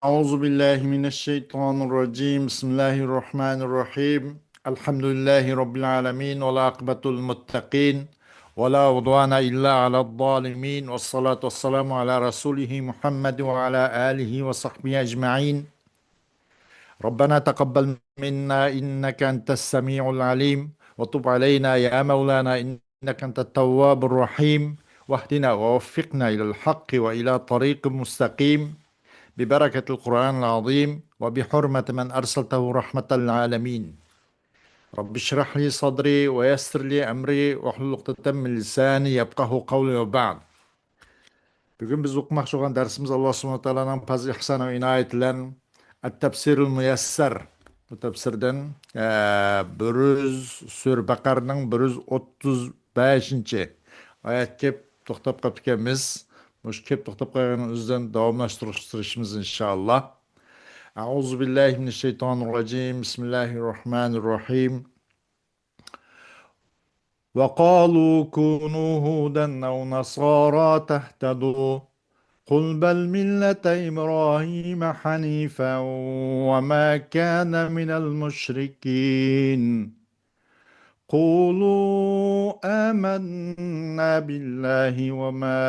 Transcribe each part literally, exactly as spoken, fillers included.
أعوذ بالله من الشيطان الرجيم. بسم الله الرحمن الرحيم. الحمد لله رب العالمين، والعاقبة للمتقين، ولا عدوان إلا على الظالمين، والصلاة والسلام على رسوله محمد وعلى آله وصحبه أجمعين. ربنا تقبل منا إنك أنت السميع العليم، وتب علينا يا مولانا إنك أنت التواب الرحيم، واهدنا ووفقنا إلى الحق وإلى طريق مستقيم، ببركة القرآن العظيم وبحرمة من أرسلته رحمة للعالمين. رب اشرح لي صدري ويسر لي أمري واحلل عقدة من لساني يفقه قولي وبعد. بۈگۈن بىز ئوقۇماقچى بولغان دەرسىمىز ئاللا سۇبھانەھۇ ۋە تائالانىڭ پەزلى، ئىھسانى ۋە ئىنايىتى بىلەن ئەت-تەپسىرۇل مۇيەسسەر. بۇ تەپسىردىن، ئە، بىر يۈز، سۈرە بەقەرىنىڭ بىر يۈز ئوتتۇز بەشىنچى ئايەتكە كېلىپ توختاپ قاپتىكەنمىز. مۇشۇ كېلىپ توختاپ قالغان ئۆزىدىن داۋاملاشتۇرۇشىمىز ئىنشائاللا. أعوذ بالله من الشيطان الرجيم. بسم الله الرحمن الرحيم. وقالوا كونوا هودا أو نصارى تهتدوا. قل بل ملة إبراهيم حنيفا وما كان من المشركين. قولوا آمنا بالله وما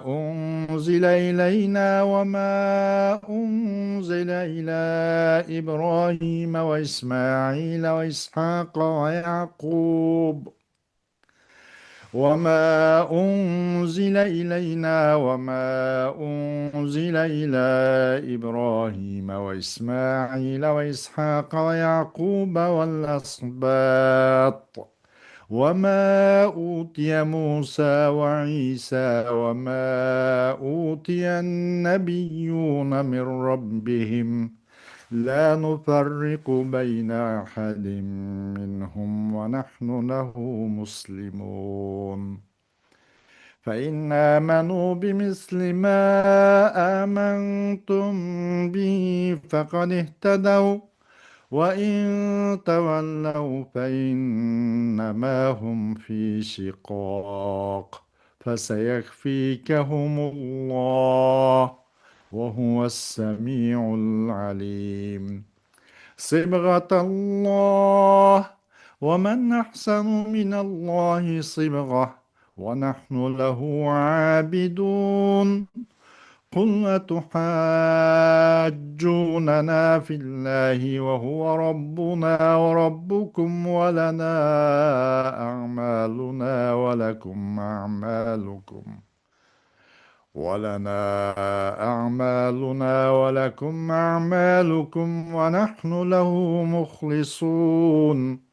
أنزل إلينا وما أنزل إلى إبراهيم وإسماعيل وإسحاق ويعقوب وما أنزل إلينا وما أنزل إلى إبراهيم وإسماعيل وإسحاق ويعقوب والأسباط وما أوتي موسى وعيسى وما أوتي النبيون من ربهم لا نفرق بين أحد منهم ونحن له مسلمون. فإن آمنوا بمثل ما آمنتم به فقد اهتدوا وإن تولوا فإنما هم في شقاق فسيكفيكهم الله وهو السميع العليم. صبغة الله ومن أحسن من الله صبغة ونحن له عابدون. قل أتحاجوننا في الله وهو ربنا وربكم ولنا أعمالنا ولكم أعمالكم ولنا أعمالنا ولكم أعمالكم ونحن له مخلصون.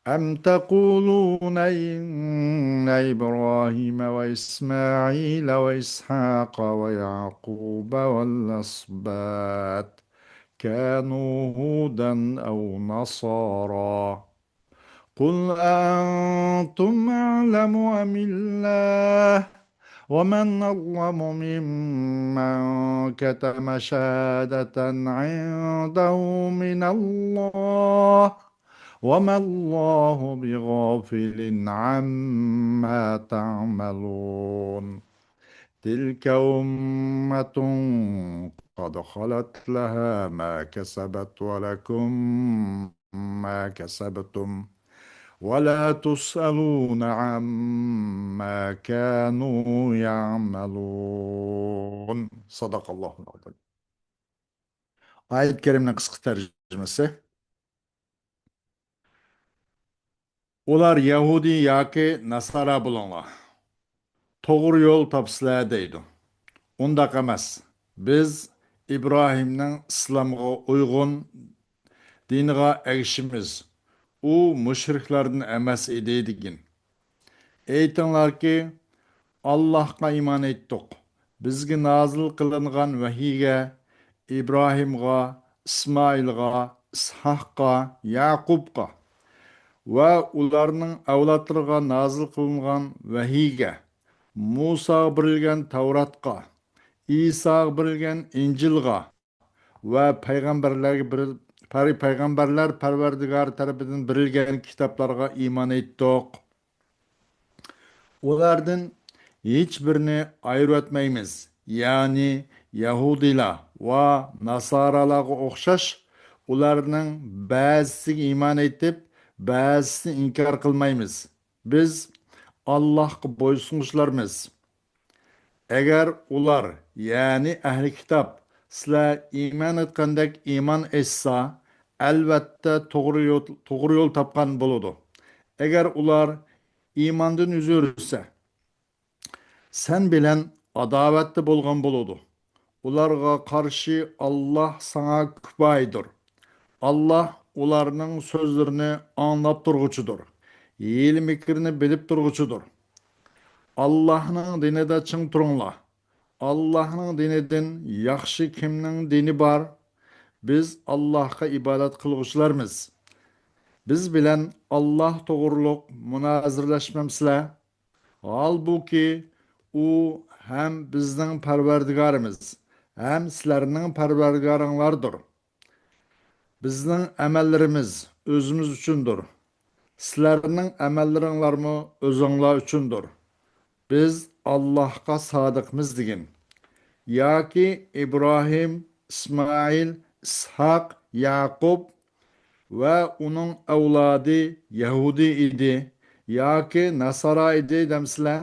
أم تقولون إن إبراهيم وإسماعيل وإسحاق ويعقوب والأسباط كانوا هودا أو نصارى. قل أأنتم أعلم أم الله؟ ومن أظلم ممن كتم شهادة عنده من الله وما الله بغافل عما تعملون. تلك أمة قد خلت لها ما كسبت ولكم ما كسبتم ولا تسألون عما كانوا يعملون. صدق الله العظيم. ئايەت كەرىمنىڭ قىسقا تەرجىمىسى. ئۇلار يەھۇدىي ياكى ناسارا بولۇڭلار، توغرا يول تاپىسىلەر دەيدۇ. ئۇنداق ئەمەس. بىز ئىبراھىمنىڭ ئىسلامغا ئۇيغۇن دىنىغا ئەگىشىمىز. ئۇ مۇشرىكلاردىن ئەمەس ئىدى دېگىن. ئېيتىڭلاركى، ئاللاھقا ئىمان ئېيتتۇق. بىزگە نازىل قىلىنغان ۋەھىيگە، ئىبراھىمغا، ئىسمائىلغا، ئىسھاققا، يەقۇبقا ۋە ئۇلارنىڭ ئەۋلادلىرىغا نازىل قىلىنغان ۋەھىيگە، مۇساغا بېرىلگەن تەۋراتقا، ئىساغا بېرىلگەن ئىنجىلغا، ۋە پەيغەمبەرلەرگە بىر، پەر-، پەيغەمبەرلەر پەرۋەردىگارى تەرىپىدىن بېرىلگەن كىتابلارغا ئىمان ئېيتتۇق. ئۇلاردىن ھېچبىرىنى ئايرىۋەتمەيمىز، يەنى يەھۇدىيلار ۋە ناسارالارغا ئوخشاش، ئۇلارنىڭ بەزىسىگە ئىمان ئېيتىپ، بەزىسىنى ئىنكار قىلمايمىز. بىز ئاللاھقا بويسۇنغۇچىلارمىز. ئەگەر ئۇلار، يەنى ئەھلى كىتاب، سىلەر ئىمان ئېيتقاندەك ئىمان ئېيتسا، ئەلۋەتتە توغرا يول، توغرا يول تاپقان بولىدۇ. ئەگەر ئۇلار ئىماندىن يۈز ئۆرۈسە، سەن بىلەن ئاداۋەتتە بولغان بولىدۇ. ئۇلارغا قارشى ئاللاھ ساڭا كۇپايىدۇر. ئاللاھ ئۇلارنىڭ سۆزلىرىنى ئاڭلاپ تۇرغۇچىدۇر. ھىيلە-مىكرىنى بىلىپ تۇرغۇچىدۇر. ئاللاھنىڭ دىنىدا چىڭ تۇرۇڭلار. ئاللاھنىڭ دىنىدىن ياخشى كىمنىڭ دىنى بار؟ بىز ئاللاھقا ئىبادەت قىلغۇچىلارمىز. بىز بىلەن ئاللاھ توغرۇلۇق مۇنازىرىلەشمەمسىلەر؟ ھالبۇكى، ئۇ ھەم بىزنىڭ پەرۋەردىگارىمىز، ھەم سىلەرنىڭ پەرۋەردىگارىڭلاردۇر. بىزنىڭ ئەمەللىرىمىز ئۆزىمىز ئۈچۈندۇر. سىلەرنىڭ ئەمەللىرىڭلارمۇ ئۆزۈڭلار ئۈچۈندۇر. بىز ئاللاھقا سادىقمىز دېگىن. ياكى ئىبراھىم، ئىسمائىل، ئىسھاق، يەقۇب ۋە ئۇنىڭ ئەۋلادى يەھۇدىي ئىدى ياكى ناسارا ئىدى دەمسىلەر؟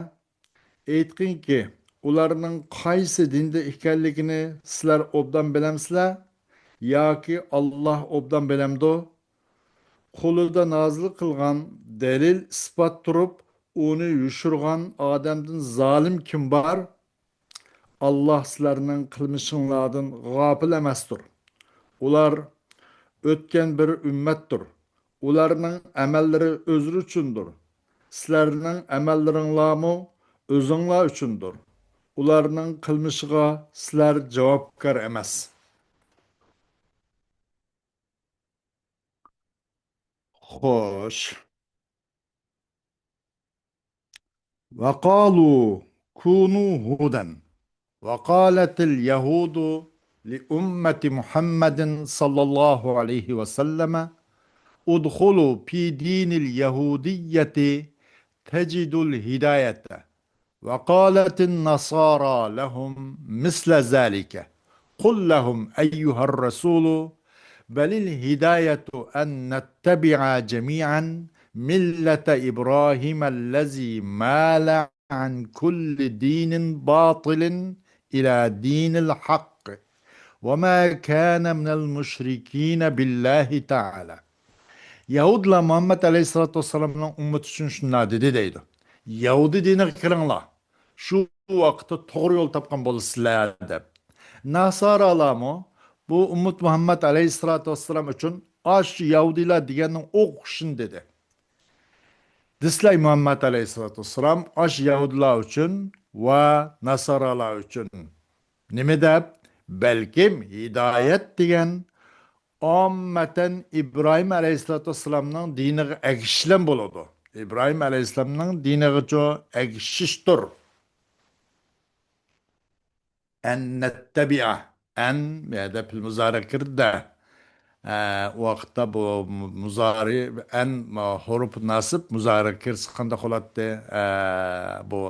ئېيتقىنكى، ئۇلارنىڭ قايسى دىندا ئىكەنلىكىنى سىلەر ئوبدان بىلەمسىلەر؟ ياكى ئاللاھ ئوبدان بىلەمدۇ؟ قولىدا نازىل قىلغان دەلىل-ئىسپات تۇرۇپ، ئۇنى يوشۇرغان ئادەمدىن زالىم كىم بار؟ ئاللاھ سىلەرنىڭ قىلمىشىڭلاردىن غاپىل ئەمەستۇر. ئۇلار ئۆتكەن بىر ئۈممەتتۇر. ئۇلارنىڭ ئەمەللىرى ئۆزلىرى ئۈچۈندۇر. سىلەرنىڭ ئەمەللىرىڭلارمۇ ئۆزۈڭلار ئۈچۈندۇر. ئۇلارنىڭ قىلمىشىغا سىلەر جاۋابكار ئەمەس. خوش. وقالوا كونوا هودا. وقالت اليهود لأمة محمد صلى الله عليه وسلم: ادخلوا في دين اليهودية تجدوا الهداية. وقالت النصارى لهم مثل ذلك. قل لهم أيها الرسول: بل الهداية أن نتبع جميعا ملة إبراهيم الذي مال عن كل دين باطل إلى دين الحق وما كان من المشركين بالله تعالى. يەھۇدىيلار مۇھەممەد ئەلەيھىسسالاتۇ ۋەسسالامنىڭ ئۈممىتى ئۈچۈن شۇنداق دېدى دەيدۇ. يەھۇدىي دىنىغا كىرىڭلار. شۇ ۋاقىتتا توغرا يول تاپقان بولىسىلەر دەپ. ناسارالارمۇ بۇ ئۈممەت مۇھەممەد ئەلەيھىسسالاتۇ ۋەسسالام ئۈچۈن ئاشۇ يەھۇدىيلار دېگەننىڭ ئوخشىشىنى دېدى. دېسىلەر مۇھەممەد ئەلەيھىسسالاتۇ ۋەسسالام ئاشۇ يەھۇدىيلار ئۈچۈن ۋە ناسارالار ئۈچۈن. نېمە دەپ؟ بەلكىم ھىدايەت دېگەن ئاممەتەن ئىبراھىم ئەلەيھىسسالاتۇ ۋەسسالامنىڭ دىنىغا ئەگىشىشلەن بولىدۇ. ئىبراھىم ئەلەيھىسسالامنىڭ دىنىغىچۇ ئەگىشىشتۇر. ئەن نەتتەبىئە. ئەن بۇ يەردە پېئىل مۇزارىئ كىردى-دە. ئە، ئۇ ۋاقىتتا بۇ مۇ-، مۇزارىئ، ئەن، ھۇرۇپ ناسىب، مۇزارىئ كىرسە قانداق بولاتتى؟ ئە، بۇ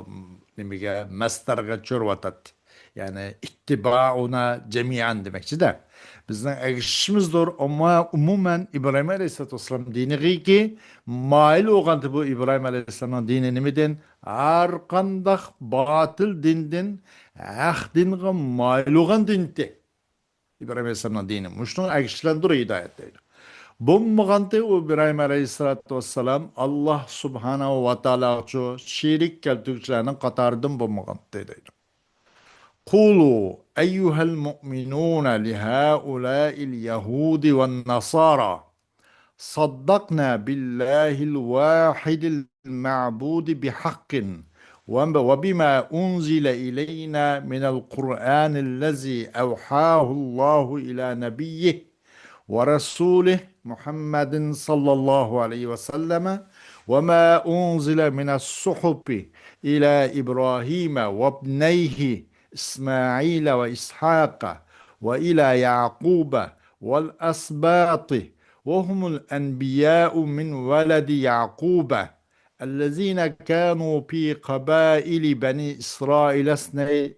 نېمىگە، مەسدەرگە چۆرۈۋاتاتتى. يەنى ئىتتىبائۇنا جەمىئەن دېمەكچىدە. بىزنىڭ ئەگىشىشىمىزدۇر، ئەمما ئومۇمەن ئىبراھىم ئەلەيھىسسالاتۇ ۋەسسالام دىنىغىكى مايىل بولغانتى بۇ ئىبراھىم ئەلەيھىسسالامنىڭ دىنى نېمىدىن؟ ھەر قانداق باتىل دىندىن ھەق دىنغا مايىل بولغان دىنتى. ئىبراھىم ئەلەيھىسسالامنىڭ دىنى. مۇشۇنىڭ ئەگىشىشلەندۇر ھىدايەت دەيدۇ. بولمىغانتى ئۇ ئىبراھىم ئەلەيھىسسالاتۇ ۋەسسالام ئاللاھ سۇبھانەھۇ ۋە تائالاغىچۇ شېرىك كەلتۈرگۈچىلەرنىڭ قاتارىدىن بولمىغانتى دەيدۇ. قولوا أيها المؤمنون لهؤلاء اليهود والنصارى صدقنا بالله الواحد المعبود بحق وب-، وبما أنزل إلينا من القرآن الذي أوحاه الله إلى نبيه ورسوله محمد صلى الله عليه وسلم وما أنزل من الصحف إلى إبراهيم وابنيه إسماعيل وإسحاق وإلى يعقوب والأسباط وهم الأنبياء من ولد يعقوب الذين كانوا في قبائل بني إسرائيل اثني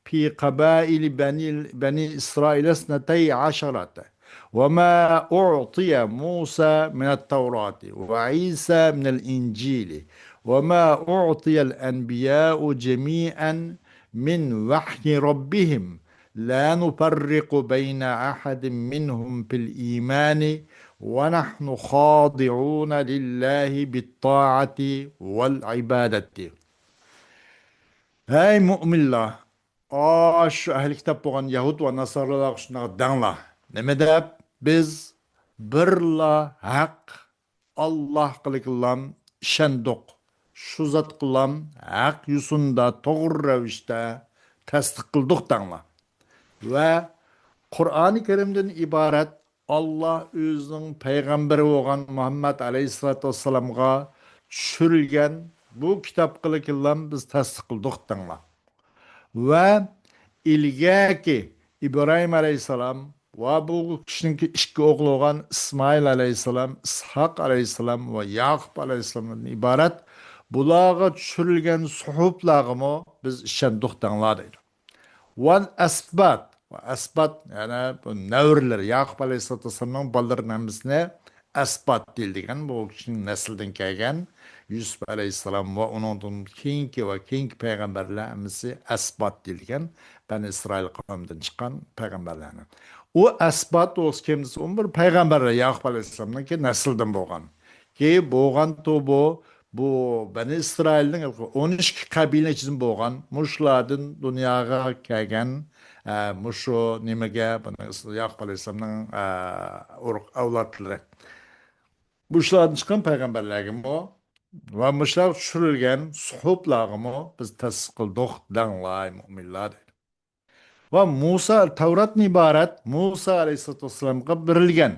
في قبائل بني، بني إسرائيل اثنتي عشرة، وما أعطي موسى من التوراة وعيسى من الإنجيل وما أعطي الأنبياء جميعا من وحي ربهم لا نفرق بين أحد منهم في الإيمان ونحن خاضعون لله بالطاعة والعبادة. ھەي مۆمىنلار! ئاشۇ ئەھلى كىتاب بولغان يەھۇد ۋە ناسارالارغا شۇنداق دەڭلار. نېمە دەپ؟ بىز بىرلا ھەق ئاللاھقىلىكىلام ئىشەندۇق. شۇ زاتقىلام ھەق يۈزىدە توغرا رەۋىشتە تەستىق قىلدۇق دەڭلار. ۋە قۇرئانى كەرىمدىن ئىبارەت ئاللا ئۆزىنىڭ پەيغەمبىرى بولغان مۇھەممەد ئەلەيھىسسالاتۇ ۋەسسالامغا چۈشۈرۈلگەن بۇ كىتابقىلىكىلام بىز تەستىق قىلدۇق دەڭلار. ۋە ئىلگەركى ئىبراھىم ئەلەيھىسسالام ۋە بۇ كىشىنىڭكى ئىككى ئوغلى بولغان ئىسمائىل ئەلەيھىسسالام، ئىسھاق ئەلەيھىسسالام ۋە ياقۇپ ئەلەيھىسسالامدىن ئىبارەت بۇلارغا چۈشۈرۈلگەن سۇھۇفلارغىمۇ بىز ئىشەندۇق دەڭلار دەيدۇ. ۋەل ئەسبات، ۋە ئەسبات، يەنى بۇ نەۋرىلىرى، ياقۇپ ئەلەيھىسسالاتۇ ۋەسسالامنىڭ بالىلىرىنىڭ ھەممىسىنى ئەسبات دېيىلگەن. بۇ كىشىنىڭ نەسلىدىن كەلگەن يۈسۈپ ئەلەيھىسسالام ۋە ئۇنىڭدىن كېيىنكى ۋە كېيىنكى پەيغەمبەرلەر ھەممىسى ئەسبات دېيىلگەن. بەنى ئىسرائىل قەۋمىدىن چىققان پەيغەمبەرلەرنى. ئۇ ئەسبات ئۇ كىم دېسە، ئۇ بىر پەيغەمبەرلەر، ياقۇپ ئەلەيھىسسالامنىڭكى نەسلىدىن بولغان. كېيىن بولغانتۇ بۇ، بۇ بەنى ئىسرائىلنىڭ ئون ئىككى قەبىلە ئىچىدىن بولغان، مۇشۇلاردىن دۇنياغا كەلگەن، ئە، مۇشۇ نېمىگە، بۇنىڭ ياقۇپ ئەلەيھىسسالامنىڭ، ئە، ئۇرۇق ئەۋلادلىرى. مۇشۇلاردىن چىققان پەيغەمبەرلەرگىمۇ ۋە مۇشۇلارغا چۈشۈرۈلگەن سۇھۇفلارغىمۇ بىز تەستىق قىلدۇق دەڭلار، مۆمىنلەر دەيدۇ. ۋە مۇسا، تەۋراتتىن ئىبارەت مۇسا ئەلەيھىسسالاتۇ ۋەسسالامغا بېرىلگەن،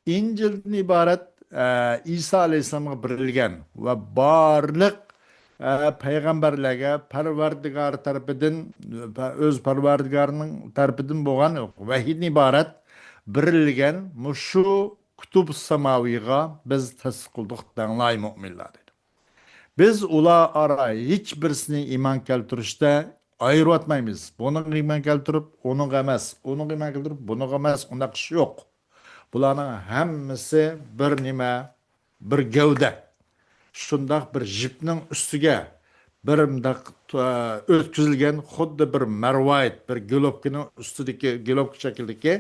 ئىنجىلدىن ئىبارەت، ئە، ئىسا ئەلەيھىسسالامغا بېرىلگەن ۋە بارلىق، ئە، پەيغەمبەرلەرگە پەرۋەردىگار تەرىپىدىن، ئۆز پەرۋەردىگارىنىڭ تەرىپىدىن بولغان ۋەھىيدىن ئىبارەت بېرىلگەن مۇشۇ كۇتۇب ساماۋىغا بىز تەستىق قىلدۇق دەڭلار، مۆمىنلەر دەيدۇ. بىز ئۇلار ئارا ھېچ بىرسىنى ئىمان كەلتۈرۈشتە ئايرىۋاتمايمىز. بۇنىڭغا ئىمان كەلتۈرۈپ، ئۇنىڭغا ئەمەس، ئۇنىڭغا ئىمان كەلتۈرۈپ، بۇنىڭغا ئەمەس، ئۇنداق ئىش يوق. بۇلارنىڭ ھەممىسى بىر نېمە، بىر گەۋدە. شۇنداق بىر جىپنىڭ ئۈستىگە بىر مۇنداق، ئە، ئۆتكۈزۈلگەن خۇددى بىر مەرۋايىت، بىر گولوبكىنىڭ ئۈستىدىكى، گولوبكا شەكلىدىكى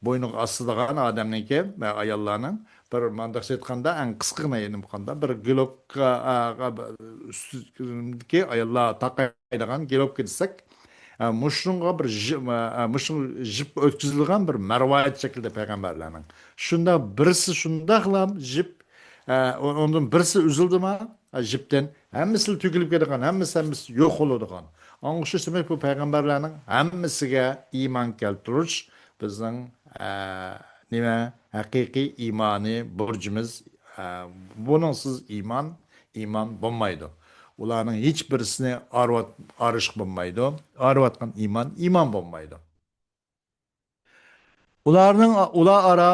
بوينىغا ئاسىدىغان ئادەمنىڭكى، ئاياللارنىڭ بىر مانداقچە ئېيتقاندا، ئەڭ قىسقىغىنە يېنىم قاندا بىر گولوبكا، ئە، ئە، ئۈستىدىكى ئاياللار تاقايدىغان گولوبكا دېسەك، ئە، مۇشۇنىڭغا بىر ژىپ، ئە، مۇشۇ ژىپ ئۆتكۈزۈلگەن بىر مەرۋايىت شەكلىدە پەيغەمبەرلەرنىڭ. شۇنداق بىرسى شۇنداقلا ژىپ، ئە، ئۇ-، ئۇنىڭدىن بىرسى ئۈزۈلدىما، ئە، ژىپتىن ھەممىسى تۆكۈلۈپ كېتىدىغان، ھەممىسى، ھەممىسى يوق بولىدىغان. ئاڭلىشىش دېمەك، بۇ پەيغەمبەرلەرنىڭ ھەممىسىگە ئىمان كەلتۈرۈش بىزنىڭ، ئە، نېمە، ھەقىقىي ئىمانىي بۇرجىمىز. ئە، بۇنىڭسىز ئىمان، ئىمان بولمايدۇ. ئۇلارنىڭ ھېچ بىرسىنى ئارىۋات-، ئارىشقا بولمايدۇ. ئارىۋاتقان ئىمان، ئىمان بولمايدۇ. ئۇلارنىڭ، ئۇلار ئارا،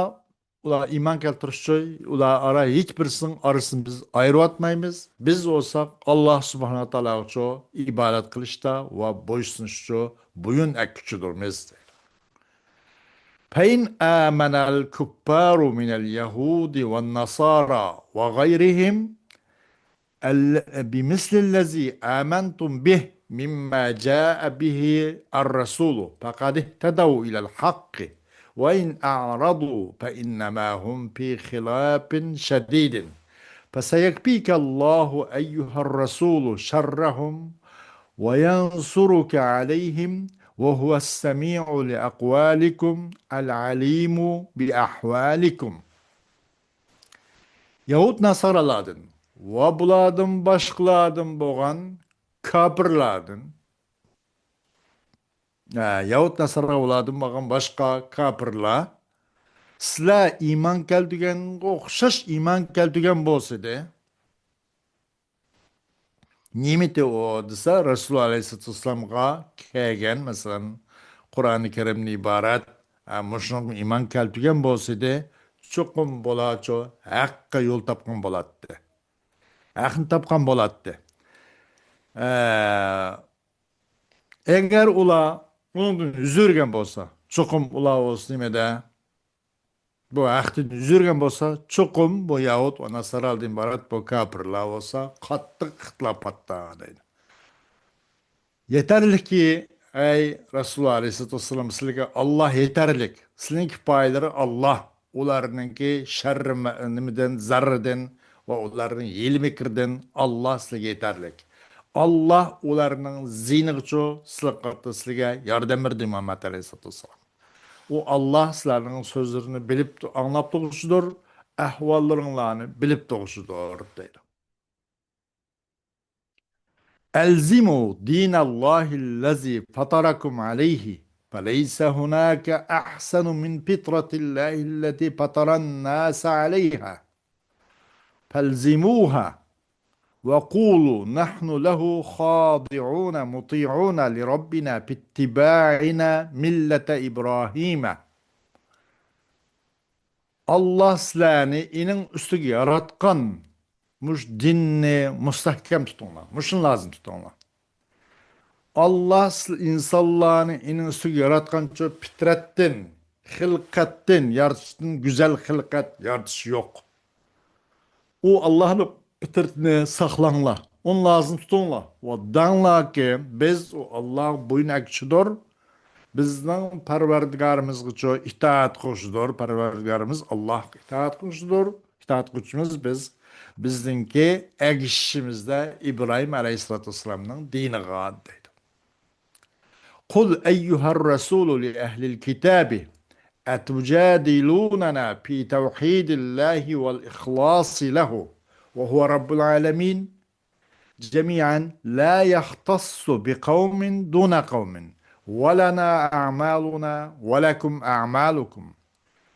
ئۇلار ئىمان كەلتۈرۈشچۇ، ئۇلار ئارا ھېچ بىرسىنىڭ ئارىسىنى بىز ئايرىۋاتمايمىز. بىز بولساق ئاللا سۇبھانەھۇ ۋە تائالاغىچۇ ئىبادەت قىلىشتا ۋە بويسۇنۇشچۇ بويۇن ئەگكۈچىدۇرمىز. فإن آمن الكفار من اليهود والنصارى وغيرهم ال-، بمثل الذي آمنتم به مما جاء به الرسول فقد اهتدوا إلى الحق، وإن أعرضوا فإنما هم في خلاف شديد، فسيكفيك الله أيها الرسول شرهم وينصرك عليهم، وهو السميع لأقوالكم العليم بأحوالكم. يەھۇد ناسارالاردىن ۋە بۇلاردىن باشقىلاردىن بولغان كاپىرلاردىن، ھە، يەھۇد ناسارا، ئۇلاردىن بولغان باشقا كاپىرلار سىلەر ئىمان كەلتۈرگەنگە ئوخشاش ئىمان كەلتۈرگەن بولسىدى، نېمىتى ئۇ دېسە، رەسۇل ئەلەيھىسسالاتۇ ۋەسسالامغا كەلگەن، مەسىلەن، قۇرئانى كەرىمدىن ئىبارەت، ئە، مۇشۇنىڭغا ئىمان كەلتۈرگەن بولسىدى، چوقۇم بۇلارچۇ ھەققە يول تاپقان بولاتتى. ھەقنى تاپقان بولاتتى. ئە، ئەگەر ئۇلار ئۇنىڭدىن يۈز ئۆرۈگەن بولسا، چوقۇم ئۇلار بولسا نېمىدە؟ بۇ ھەقتىن يۈز ئۆرۈگەن بولسا، چوقۇم بۇ يەھۇد ۋە ناسارالدىن ئىبارەت بۇ كاپىرلار بولسا قاتتىق ئىختىلاپاتتا دەيدۇ. يېتەرلىككى، ئەي رەسۇلۇللا ئەلەيھىسسالاتۇ ۋەسسالام، سىلەرگە ئاللاھ يېتەرلىك. سىلەرنىڭ كۇپايىلىرى ئاللاھ. ئۇلارنىڭكى شەررى مە-، نېمىدىن، زەررىدىن ۋە ئۇلارنىڭ ھىيلە-مىكرىدىن ئاللاھ سىلەرگە يېتەرلىك. ئاللاھ ئۇلارنىڭ زىيىنىغىچۇ سىلەرگە، سىلەرگە ياردەم بەردى مۇھەممەد ئەلەيھىسسالاتۇ ۋەسسالام. ئۇ ئاللاھ سىلەرنىڭ سۆزلىرىنى بىلىپ، ئاڭلاپ تۇرغۇچىدۇر، ئەھۋاللىرىڭلارنى بىلىپ تۇرغۇچىدۇر، دەيدۇ. ألزموا دين الله الذي فطركم عليه، فليس هناك أحسن من فطرة الله التي فطر الناس عليها، فالزموها، وقولوا نحن له خاضعون مطيعون لربنا في اتباعنا ملة إبراهيم. ئاللاھ سىلەرنى ئېنىڭ ئۈستىگە ياراتقان مۇشۇ دىننى مۇستەھكەم تۇتۇڭلار، مۇشۇنى لازىم تۇتۇڭلار. ئاللاھ سىل-، ئىنسانلارنى ئېنىڭ ئۈستىگە ياراتقانچۇ، پىترەتتىن، خىلقەتتىن يارىتىشتىن گۈزەل خىلقەت يارىتىش يوق. ئۇ ئاللاھنىڭ پىترىتىنى ساقلاڭلار، ئۇنى لازىم تۇتۇڭلار. ۋە دەڭلاركى، بىز ئۇ ئاللاھقا بويۇن ئەگىشىدۇر. بىزنىڭ پەرۋەردىگارىمىزغىچۇ ئىتائەت قىلغۇچىدۇر. پەرۋەردىگارىمىز ئاللاھقا ئىتائەت قىلغۇچىدۇر. ئىتائەت قىلغۇچىمىز بىز، بىزنىڭكى ئەگىشىشىمىزدە ئىبراھىم ئەلەيھىسسالاتۇ ۋەسسالامنىڭ دىنىغا، دەيدۇ. قل أيها الرسول لأهل الكتاب أتجادلوننا في توحيد الله والإخلاص له وهو رب العالمين جميعا لا يختص بقوم دون قوم ولنا أعمالنا ولكم أعمالكم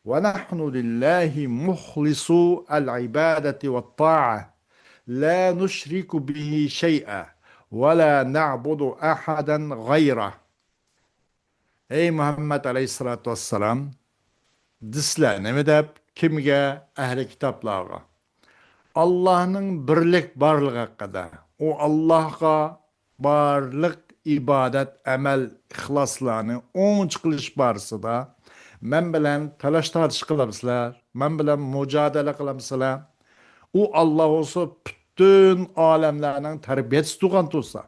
ونحن لله مخلصو العبادة والطاعة لا نشرك به شيئا ولا نعبد أحدا غيره. ئەي مۇھەممەد ئەلەيھىسسالاتۇ ۋەسسالام، دېسىلە، نېمە دەپ، كىمگە؟ ئەھلى كىتابلارغا. ئاللاھنىڭ بىرلىك بارلىقى ھەققىدە، ئۇ ئاللاھقا بارلىق ئىبادەت، ئەمەل، ئىخلاسلارنى ئوڭچە قىلىش بارىسىدا مەن بىلەن تالاش-تارتىش قىلامسىلەر؟ مەن بىلەن مۇجادىلە قىلامسىلەر؟ ئۇ ئاللاھ بولسا پۈتۈن ئالەملەرنىڭ تەربىيەچىسى تۇرغان تۇرسا.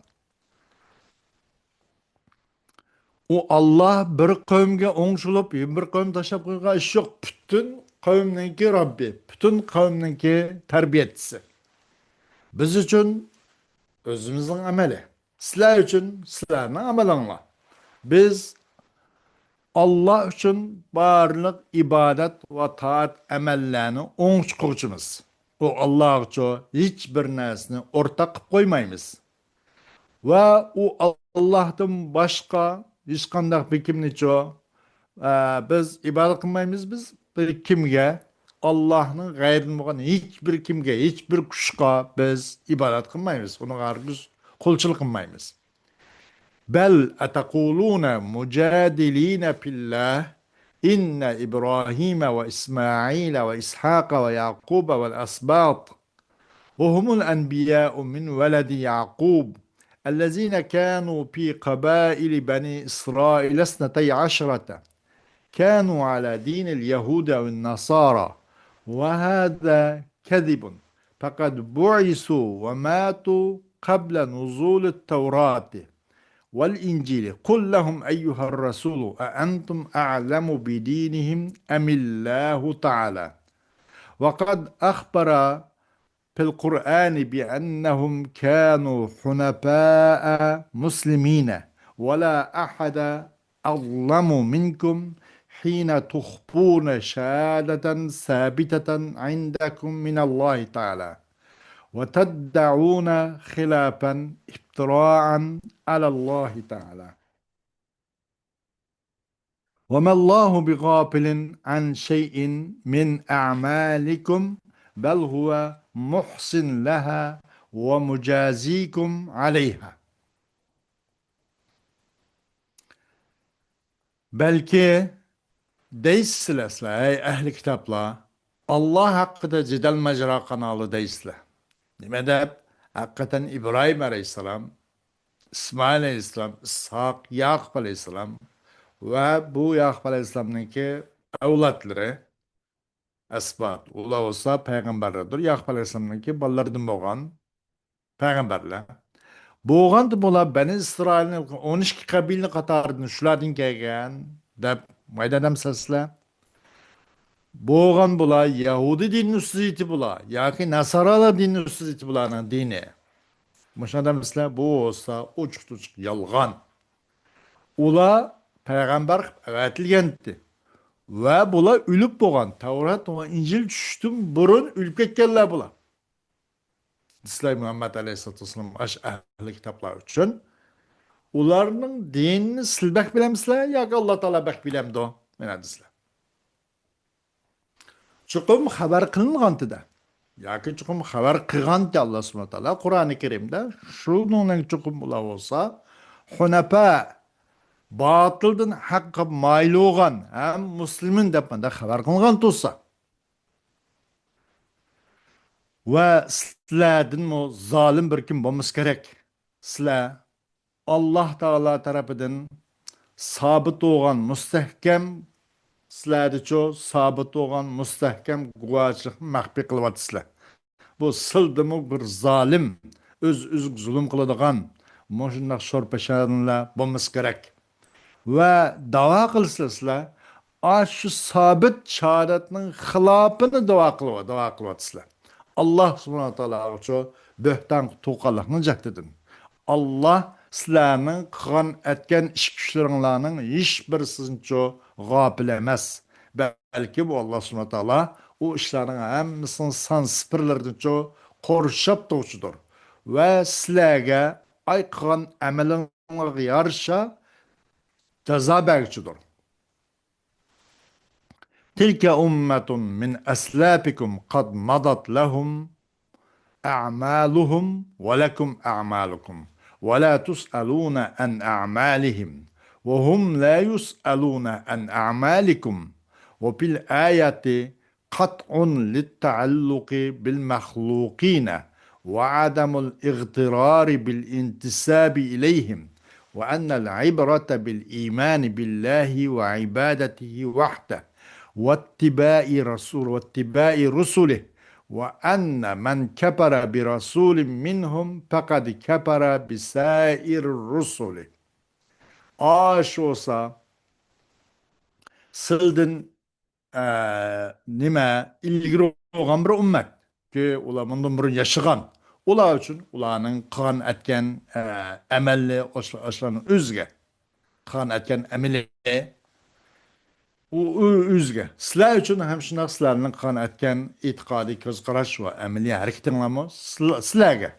ئۇ ئاللاھ بىر قەۋمگە ئوڭچە بولۇپ، يەنە بىر قەۋمنى تاشلاپ قويغان ئىش يوق. پۈتۈن قەۋمنىڭكى رەببى، پۈتۈن قەۋمنىڭكى تەربىيەچىسى. بىز ئۈچۈن ئۆزىمىزنىڭ ئەمەلى، سىلەر ئۈچۈن سىلەرنىڭ ئەمىلىڭلار. بىز ئاللاھ ئۈچۈن بارلىق ئىبادەت ۋە تائەت ئەمەللەرنى ئوڭچە قىلغۇچىمىز. ئۇ ئاللاھقىچۇ ھېچ بىر نەرسىنى ئورتاق قىلىپ قويمايمىز. ۋە ئۇ ئاللاھتىن باشقا ھېچقانداق بىر كىمنىچۇ، ئە، بىز ئىبادەت قىلمايمىز، بىز بىر كىمگە، ئاللاھنىڭ غەيرىدىن بولغان ھېچ بىر كىمگە، ھېچ بىر كۈچكە بىز ئىبادەت قىلمايمىز، ئۇنىڭغا ھەرگىز قۇلچىلىق قىلمايمىز. بل أتقولون مجادلين في الله إن إبراهيم وإسماعيل وإسحاق ويعقوب والأسباط وهم الأنبياء من ولد يعقوب الذين كانوا في قبائل بني إسرائيل اثنتي عشرة كانوا على دين اليهود والنصارى وهذا كذب فقد بعثوا وماتوا قبل نزول التوراة والإنجيل قل لهم أيها الرسول أأنتم أعلم بدينهم أم الله تعالى وقد أخبر في القرآن بأنهم كانوا حنفاء مسلمين ولا أحد أظلم منكم حين تخفون شهادة ثابتة عندكم من الله تعالى وتدعون خلافا افتراء على الله تعالى وما الله بغافل عن شيء من أعمالكم بل هو محسن لها ومجازيكم عليها. بەلكى دەيسىلەر سىلەر، ئەي ئەھلى كىتابلار، ئاللاھ ھەققىدە جېدەل ماجىرا قىلىڭلار دەيسىلەر. نېمە دەپ؟ ھەقىقەتەن ئىبراھىم ئەلەيھىسسالام ئىسمائىل ئەلەيھىسسالام، ئىسھاق، ياقۇپ ئەلەيھىسسالام ۋە بۇ ياقۇپ ئەلەيھىسسالامنىڭكى ئەۋلادلىرى، ئەسبات، ئۇلار بولسا پەيغەمبەرلەردۇر. ياقۇپ ئەلەيھىسسالامنىڭكى بالىلىرىدىن بولغان پەيغەمبەرلەر. بولغاندا بۇلار بەنى ئىسرائىلنىڭ ئون ئىككى قەبىلىنىڭ قاتارىدىن شۇلاردىن كەلگەن دەپ مايدا ئادەم سەسلەر. بولغان بۇلار يەھۇدىي دىنىنى ئۈستىدە ئېيتىپ بۇلار ياكى ناسارالار دىنىنى ئۈستىدە ئېيتىپ بۇلارنىڭ دىنى. مۇشۇ ئادەم سىلەر بۇ بولسا ئوچۇق-چوچۇق يالغان. ئۇلار پەيغەمبەر قىلىپ ئەۋەتىلگەنتى. ۋە بۇلار ئۆلۈپ بولغان. تەۋرات ۋە ئىنجىل چۈشۈشتىن بۇرۇن ئۆلۈپ كەتكەنلەر بۇلار. دېسىلەر مۇھەممەد ئەلەيھىسسالاتۇ ۋەسسالام ئاش ئەھلى كىتابلار ئۈچۈن. ئۇلارنىڭ دىنىنى سىل بەك بىلەمسىلەر ياكى ئاللا تائالا بەك بىلەمدۇ؟ مانا دېسىلەر. چوقۇم خەۋەر قىلىنغانتىدە. ياكى چوقۇم خەۋەر قىلغانتى ئاللا سۇبھانەھۇ ۋە تائالا قۇرئانى كەرىمدە. شۇنىڭدەك چوقۇم ئۇلار بولسا، خۇنەپە، باتىلدىن ھەققە مايىل بولغان ھەم مۇسلىمىن دەپ مۇنداق خەۋەر قىلىنغان تۇرسا. ۋە سىلەردىنمۇ زالىم بىر كىم بولمىسا كېرەك. سىلەر ئاللا تائالا تەرىپىدىن سابىت بولغان مۇستەھكەم، سىلەردىچۇ سابىت بولغان مۇستەھكەم گۇۋاھچىلىقنى مەخپىي قىلىۋاتىسىلەر. بۇ سىلدىمۇ بىر زالىم، ئۆز-ئۆزىگە زۇلۇم قىلىدىغان مۇشۇنداق شورپىشانىلەر بولمىسا كېرەك. ۋە داۋا قىلىسىلەر سىلەر، ئاشۇ سابىت شاھادەتنىڭ خىلاپىنى داۋا قىلىۋ-، داۋا قىلىۋاتىسىلەر. ئاللا سۇبھانەھۇ ۋە تائالاغىچۇ بۆھتان تۇغقانلىقنىڭ جەھدىدىن. ئاللا سىلەرنىڭ قىلغان ئەتكەن ئىش كۈچلىرىڭلارنىڭ ھېچ بىرسىدىنچۇ غاپىل ئەمەس. بەلكى بۇ ئاللا سۇبھانەھۇ ۋە تائالا ئۇ ئىشلارنىڭ ھەممىسىنىڭ سان سىپىرلىرىدىنچۇ قورشاپ تۇرغۇچىدۇر. ۋە سىلەرگە ئاي قىلغان ئەمىلىڭلارغا يارىشا جازا بەرگۈچىدۇر. تلك أمة من أسلافكم قد مضت لهم أعمالهم ولكم أعمالكم ولا تسألون عن أعمالهم وهم لا يسألون عن أعمالكم. وفي الآية قطع للتعلق بالمخلوقين وعدم الاغترار بالانتساب إليهم، وأن العبرة بالإيمان بالله وعبادته وحده، واتباع رسول، واتباع رسله، وأن من كفر برسول منهم فقد كفر بسائر الرسل. ئاشۇ بولسا سىلدىن ئە، نېمە، ئىلگىرى بولغان بىر ئۈممەت. كى، ئۇلار مۇندىن بۇرۇن ياشىغان. ئۇلار ئۈچۈن ئۇلارنىڭ قىلغان ئەتكەن، ئە، ئەمەلى ئاشۇ-، ئاشۇلارنىڭ ئۆزىگە. قىلغان ئەتكەن ئەمىلى ئۇ، ئۇ، ئۆزىگە. سىلەر ئۈچۈن ھەم شۇنداق سىلەرنىڭ قىلغان ئەتكەن ئېتىقادىي كۆز قاراش ۋە ئەمەلىي ھەرىكىتىڭلارمۇ سىلە-، سىلەرگە.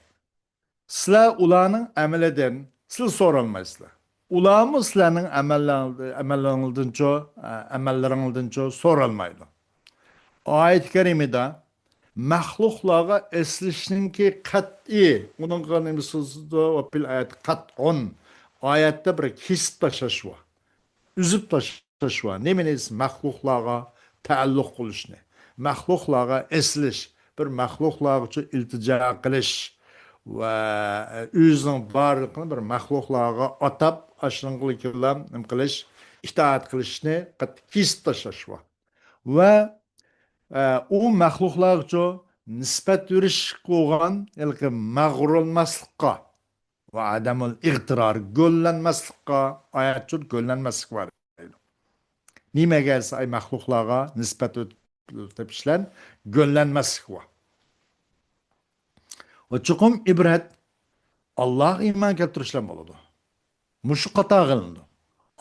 سىلەر ئۇلارنىڭ ئەمىلىدىن سىلەر سورالمايسىلەر. ئۇلارمۇ سىلەرنىڭ ئەمەللەر-، ئەمەللىرىڭلاردىنچۇ، ئەمەللىرىڭلاردىنچۇ سورالمايدۇ. ئايەت كەرىمىدە مەخلۇقلارغا ئېسىلىشنىڭكى قەتئىي، ئۇنىڭغا نېمە سۆزىدۇ؟ ۋە پىل ئايەت قەتئۇن. ئايەتتە بىر كېسىپ تاشلاش بار. ئۈزۈپ تاشلاش بار. نېمىنى دېسە، مەخلۇقلارغا تەئەللۇق قىلىشنى، مەخلۇقلارغا ئېسىلىش، بىر مەخلۇقلارغىچۇ ئىلتىجا قىلىش ۋە ئۆزىنىڭ بارلىقىنى بىر مەخلۇقلارغا ئاتاپ، ئاشۇنىڭغىلا نېمە قىلىش، ئىتائەت قىلىشنى قەتئىي كېسىپ تاشلاش بار. ۋە، ئە، ئۇ مەخلۇقلارغىچۇ نىسبەت بېرىش بولغان ھېلىقى مەغرۇرلانماسلىققا، ۋە ئادەمۇل ئىغتىرار، گۆللەنمەسلىكقا، ئايەتچۇ گۆللەنمەسلىك بار دەيدۇ. نېمىگە دېسە، ئاي مەخلۇقلارغا نىسبەت ئۆتۈپ بىلەن گۆللەنمەسلىك بار. ۋە چوقۇم ئىبرەت ئاللاھقا ئىمان كەلتۈرۈش بىلەن بولىدۇ. مۇشۇ قاتارغا ئېلىنىدۇ.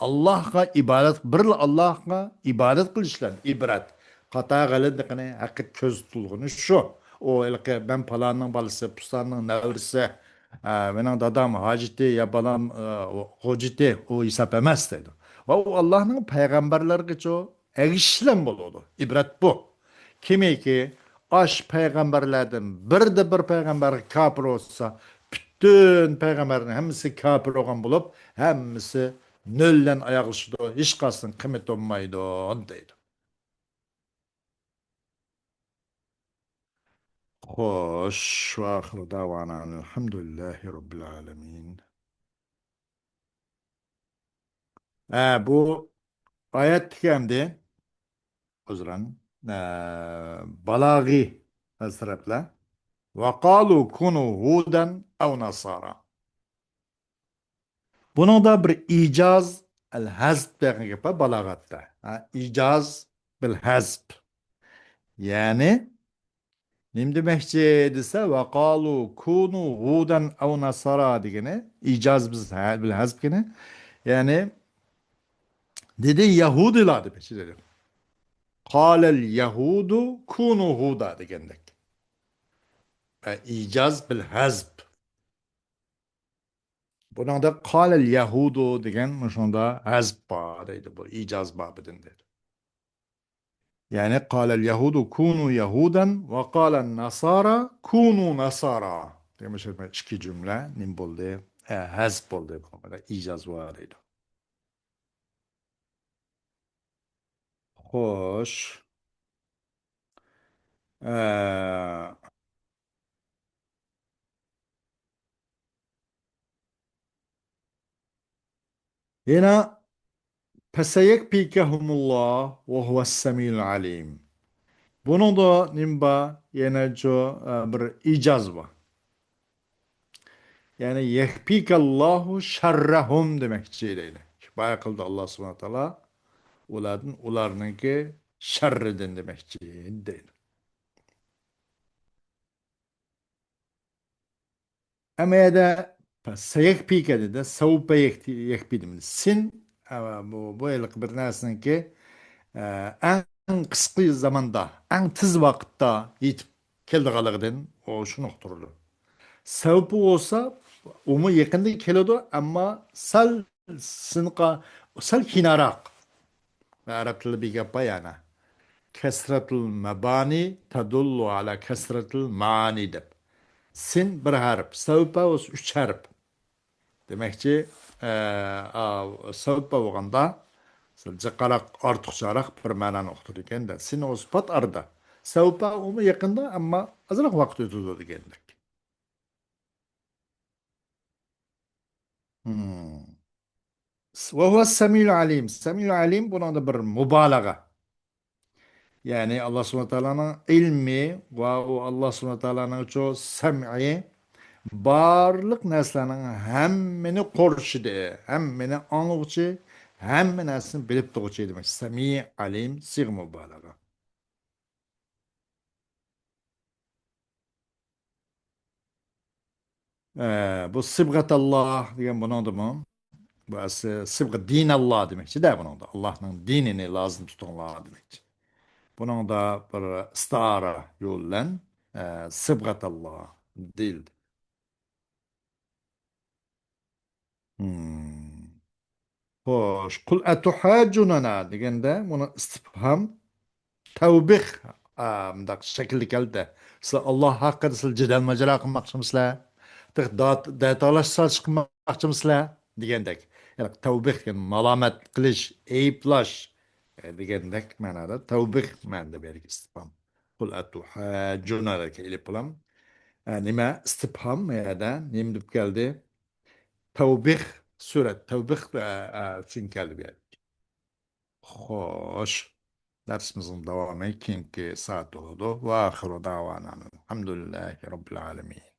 ئاللاھقا ئىبادەت، بىرلا ئاللاھقا ئىبادەت قىلىش بىلەن ئىبرەت قاتارغا ئېلىندى. قېنى، ھەقىقىي كۆزدە تۇتۇلغىنى شۇ. ئۇ ھېلىقى مەن پالاننىڭ بالىسى، پۇستاننىڭ نەۋرىسى، ئە، مېنىڭ دادام ھاجىتى يا بالام، ئە، خوجىتى، ئۇ ھېساب ئەمەس دەيدۇ. ۋە ئۇ ئاللاھنىڭ پەيغەمبەرلىرىگىچۇ ئەگىشىش بىلەن بولىدۇ. ئىبرەت بۇ. كىمكى ئاش پەيغەمبەرلەردىن بىردە بىر پەيغەمبەرگە كاپىر بولسا، پۈتۈن پەيغەمبەرنىڭ ھەممىسى كاپىر بولغان بولۇپ، ھەممىسى نۆل بىلەن ئاياغلىشىدۇ، ھېچقايسىنىڭ قىممىتى بولمايدۇ، دەيدۇ. خوش، ۋە ئاخىر دەۋانا ئەلھەمدۇلىللاھى رەببىل ئالەمىن. ئە، بۇ ئايەتتىكى ئەمدى، ئۆزرەن، ئە، بالاغىي پەلسەپىلەر. «وقالوا كونوا هودا أو نصارى». بۇنىڭدا بىر ئىجاز ئەل ھەزپ دېگەن گەپ بار بالاغەتتە. ھە، ئىجاز بىل ھەزپ. يەنى نېمە دېمەكچى دېسە، «وقالوا كونوا هودا أو نصارى» دېگىنى، ئىجاز بىز ھە-، بىل ھەزپ دېگىنى، يەنى دېدى يەھۇدىيلار دېمەكچى دېدى. «قال اليهود كونوا هودا» دېگەندەك. ۋە ئىجاز بىل ھەزپ. بۇنىڭدا «قال اليهود» دېگەن مۇشۇندا ھەزپ بار دەيدۇ. بۇ ئىجاز بابىدىن دەيدۇ. يەنى «قال اليهود كونوا يهودا وقال النصارى كونوا نصارى» دېگەن مۇشۇ ئىككى جۈملە نېمە بولدى؟ ئە، ھەزپ بولدى. بۇنىڭدا ئىجاز بار دەيدۇ. خوش. ئە، يەنە «فسيكفيكهم الله وهو السميع العليم». بۇنىڭدا نېمە بار؟ يەنە شۇ، ئە، بىر ئىجاز بار. يەنى «يكفيك الله شرهم» دېمەكچى دەيدۇ. كۇپايە قىلدى ئاللا سۇبھانەھۇ ۋە تائالا ئۇلاردىن، ئۇلارنىڭكى شەررىدىن دېمەكچى دەيدۇ. ئەمما يەردە «سيكفيك» دېدى، «سوف يكفي» دېمىدى. سىن، ئە، بۇ، بۇ ھېلىقى بىر نەرسىنىڭكى، ئە، ئەڭ قىسقا زاماندا، ئەڭ تېز ۋاقىتتا يېتىپ كېلىدىغانلىقىدىن ئۇ شۇنى ئۇقتۇرىدۇ. سەۋپى بولسا، ئۇمۇ يېقىندا كېلىدۇ، ئەمما سەل سىنقا، سەل كېيىنراق. ئەرەب تىلىدا بىر گەپ بار يەنە. «كەسرەتۇل مەبانى تەدۇللۇ ئەلا كەسرەتۇل مەئانى» دەپ. سىن بىر ھەرپ، سەۋپە بولسا ئۈچ ھەرپ. دېمەكچى، ئە، ئا، سەۋپە بولغاندا، سەل جىقراق، ئارتۇقچىراق بىر مەنانى ئۇقتۇرىدىكەن-دە. سىن بولسا پات ئارىدا. سەۋپە ئۇمۇ يېقىندا، ئەمما ئازراق ۋاقىت ئۆتىدۇ دېگەندەك. مم. «وهو السميع العليم». سەمىئۇل ئەلىم بۇنىڭدا بىر مۇبالىغە. يەنى ئاللا سۇبھانەھۇ ۋە تائالانىڭ ئىلمى ۋە ئۇ ئاللا سۇبھانەھۇ ۋە تائالانىڭچۇ سەمئى بارلىق نەرسىلەرنىڭ ھەممىنى قورشىدى، ھەممىنى ئاڭلىغۇچى، ھەممە نەرسىنى بىلىپ تۇرغۇچى دېمەك. سەمىئۇل ئەلىم، سىغە مۇبالىغە. ئە، بۇ سىبغەتاللا دېگەن بۇنىڭدىمۇ؟ بۇ ئەسلى سىبغە دىناللا دېمەكچى-دە بۇنىڭدا. ئاللانىڭ دىنىنى لازىم تۇتۇڭلار دېمەكچى. بۇنىڭدا بىر ئىستىئارە يولى بىلەن، ئە، سىبغەتاللا دېيىلدى. مم. خوش، «قل أتحاجوننا» دېگەندە، بۇنى ئىستىپھام، تەۋبىخ، ئا، مۇنداق شەكىلدە كەلدى. «سىلەر ئاللا ھەققىدە سىلەر جېدەل-ماجىرا قىلماقچىمىسىلەر؟ تېخى دات-، دەتالاش سالىش قىلماقچىمىسىلەر؟» دېگەندەك. يەنى تەۋبىخ دېگەن مالامەت قىلىش، ئەيىبلەش، ئە، دېگەندەك مەنادا تەۋبىخ مەنىدە بەرگەن ئىستىپھام. «قل أتحاجوننا» دېگەن ئېلىپ بولام. ئە، نېمە؟ ئىستىپھام يەردە نېمە دەپ كەلدى؟ تەۋبىخ، سۈرەت، تەۋبىخ، ئە، ئە، ئۈچۈن كەلدى بۇ يەردە. خوش. دەرسىمىزنىڭ داۋامى كېيىنكى سائەتتە بولىدۇ. وآخر دعوانا أن الحمد لله رب العالمين.